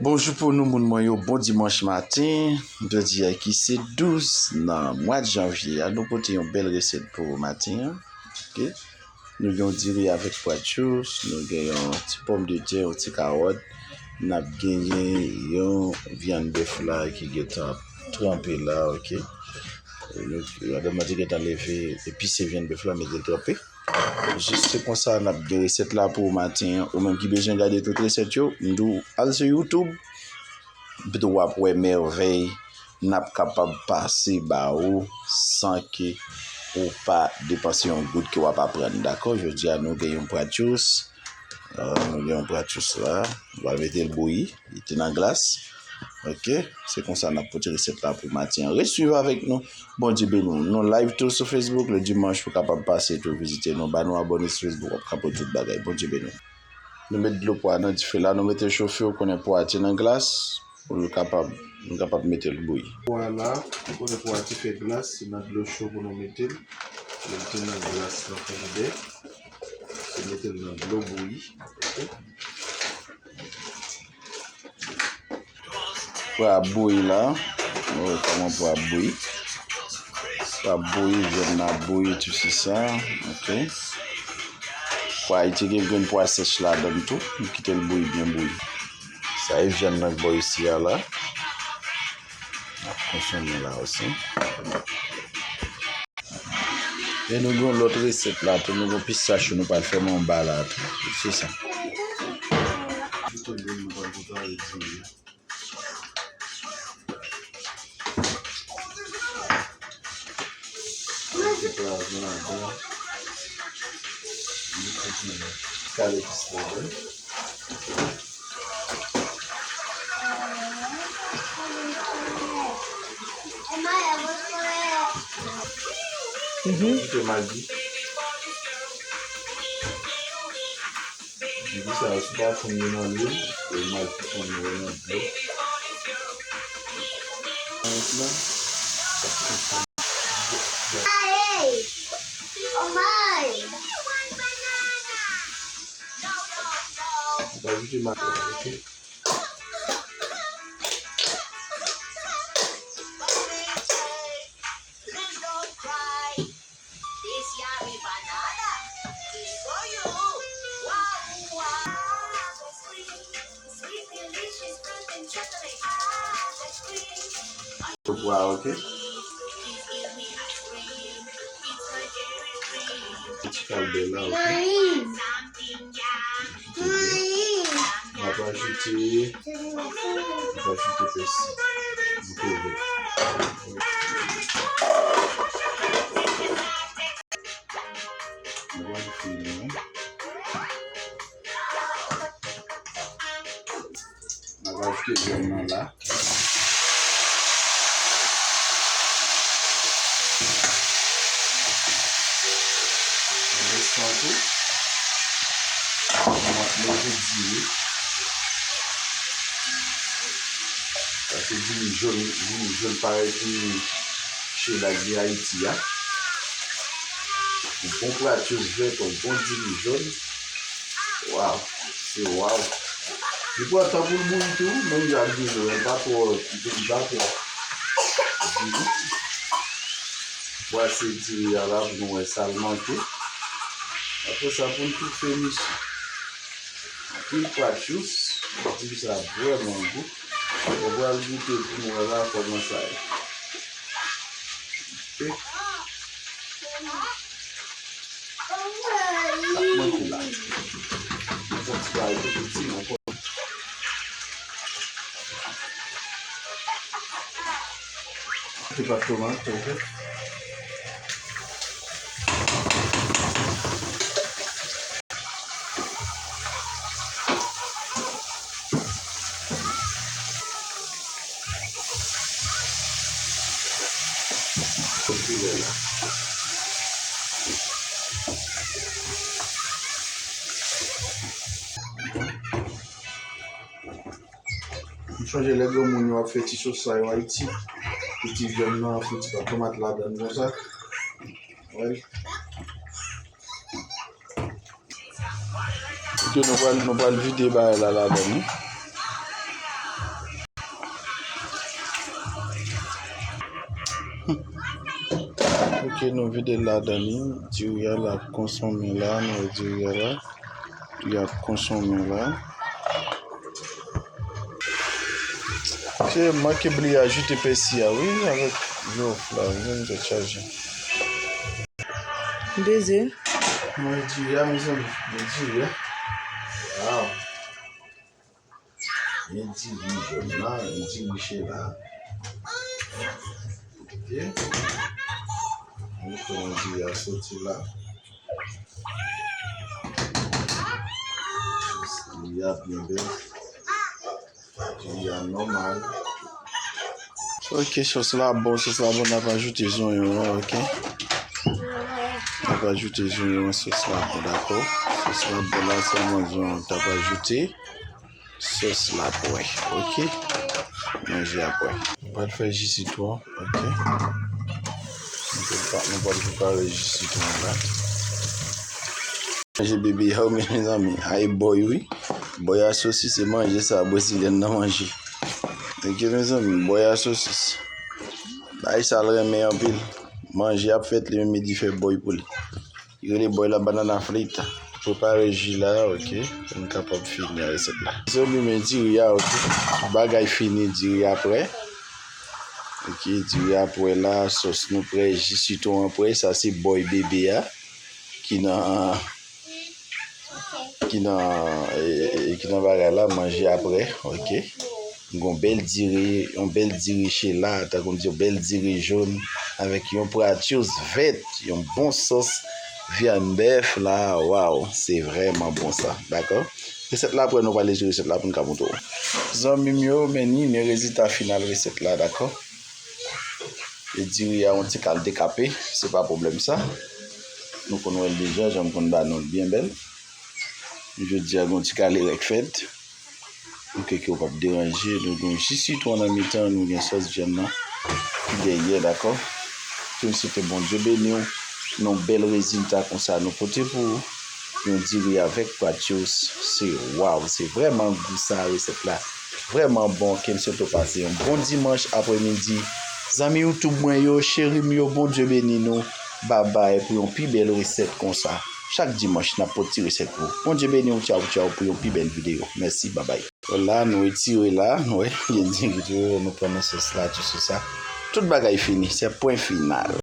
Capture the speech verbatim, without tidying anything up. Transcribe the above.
Bonjou pou nou, moun mwen yo, bon dimanch maten. Jodi a ki se douz nan mwa janvye a, nou pote yon bèl resèt pou maten an. Ok. Nou gen yon diri avèk pwa tchous, nou gen yon ti pòmdetè, yon ti kawòt. N ap genyen yon vyann bèf la ki gentan ap tranpe la, ok. Nou, madanm mwen te gentan leve, epise vyann bèf la, mete l tranpe. Jis se konsa n ap gen resèt la pou w maten an. Ou menm ki bezwen gade tout resèt yo, m di w al sou YouTube, pito w ap wè mèvèy n ap kapab pase ba ou san ke ou pa depanse yon goud ke w ap aprann. Dakò? Jodi a, nou gen yon pwa tchous. Ah, nou gen yon pwa tchous la. Nou va mete l bouyi. Li te nan glas. Ok? Se konsa n ap pote resèt la pou maten an. Ret swiv avèk nou. Bondye beni w. Nou live tou sou Facebook le dimanch, ou kapab pase tou vizite nou. Ba nou abòne sou Facebook, w ap kapab tout bagay. Bondye beni w. Nou met dlo pwa nan dife la, nou mete l chofe, ou konnen pwa a te nan glas, pou l kapab, nou kapab mete l bouyi. Pwa la, ou konnen pwa a te fè glas, se nan dlo cho pou nou mete l. Lè l te nan glas nan frijidè, se mete l nan dlo bouyi. Ok? Pwa ap bouyi la. Ou wè kòman pwa ap bouyi. Pwa ap bouyi, vyann nan ap bouyi, tou se sa. Ok. Pwa, li te gen grenn pwa sèch ladan l tou. M kite l bouyi, byen bouyi. Sa e vyann nan k bò isi a la. N ap konsome la osi. E nou gen yon lòt resèt la tou. Nou gen pistachyo nou pral fèmen anba la tou. Se sa. Kale pistachyo. Mhm. Ajoute magi. Epi sa, si w pa fonn li nan lwil, e magi fonn li nan dlo. Ou pa ajoute magi, ok? Pwa, ok. Ti kalbè la, ok. Mwen ap ajoute, mwen ap ajoute pèsi. Mwen ap ajoute lyon. Mwen ap ajoute vyann nan la. Nan restan tou, mwen ap mete diri. Sa se diri jòn, diri jòn parèy diri Cheda ki Ayiti a. Yon bon pwa tchous vèt, yon bon diri jòn. Waw, se waw. Li pran tan pou l bouyi tou, menm jan ak diri, li pa twò, li pa twò bouyi. Brase diri a la pou nou wè sa l manke. Apre sa, pou n tou fini anpil pwa tchous, diri sa vrèman gou. Mwen pral goute pou nou wè la kòman sa ye. Ok. Sa k manke la. Fè ti bagay tou piti ankò. Ti pat tomat, ok. M sonje lè granmoun yo ap fè ti sos sa yo Ayiti, pou ti vyann nan, fouti pa tomat ladann konsa. Wè. Ok, nou pral, nou pral vide bagay la ladann, wi. E nou vide l ladan li, diri a l ap konsonmen la, nou wè diri a la, li ap konsonmen la. Se manke bliye ajoute pèsi a, wi, avèk jowòf la, wi, menm tèt chaje. Beze. Mwen diri a, mezanmi, mwen diri a. Wow. Men diri jòn la, men diri chela. Ok. Mwen fè yon diri a soti la. Diri a byen bèl. Diri a nòmal. Ok, sòs la bon, sòs la bon, n ap ajoute zonyon an, ok. N ap ajoute zonyon an, sòs la bon, dakò. Sòs la bon la, sèlman zonyon an t ap ajoute. Sòs la prè, ok. Manje a prè. Nou pral fè ji sitwon, ok. Nou pral pa-, nou pral prepare ji sitwon la. Manje bebe a, wi, mezanmi. A e bòy, wi. Bòy a sosis, se manje sa, brezilyèn nan manje. Ok, mezanmi, bòy a sosis. Bagay sa l renmen anpil. Manje ap fèt, li menm li di fè bòy pou li. Yo rele bòy la banana frita. Prepare ji la, ok, pou n kapab fini resèt la. Zanmi, men diri a, ok. Tout bagay fini, diri a prè. Ok, diri a prè la, sòs nou prè, ji sitwon an prè. Sa se bòy bebe a ki nan, ki nan, e, e, ki nan bagay la, manje a prè, ok. Gon bèl diri, yon bèl diri chela, tankou m di, yon bèl diri jòn, avèk yon pratyous vèt, yon bon sòs vyann bèf la, waw, se vrèman bon sa, dakò? Resèt la prè, nou prale sou resèt la pou n ka montre w. Zanmi m yo, men ni, men rezilta final resèt la, dakò? E diri a yon ti kal dekape, se pa pwoblèm sa. Nou konn wè l deja, jan m konn ba nou l byen bèl. Jodi a, gon ti kale rèk fèt. Ok, ke w p ap deranje. Nou gen ji sitwon nan mitan, nou gen sòs vyann nan ki dèyè, dakò? Ke m swete Bondye beni w. Yon bèl rezilta konsa nou pote pou ou. Yon diri avèk pratyous. Se waw, se vrèman gou sa resèt la. Vrèman bon, ke m swete w pase yon bon dimanch aprèmidi. Zanmi YouTube mwen yo, cheri m yo, Bondye beni nou. Babay pou yon pi bèl resèt konsa. Chak dimanch, n ap pote ti resèt pou ou. Bondye beni w, tchaw, tchaw, pou yon pi bèl videyo. Mèsi, babay. Vwala, nou retire la, nou wè, gen diri tou, nou pran nan sòs la, tou sou sa. Tout bagay fini, se pwen final.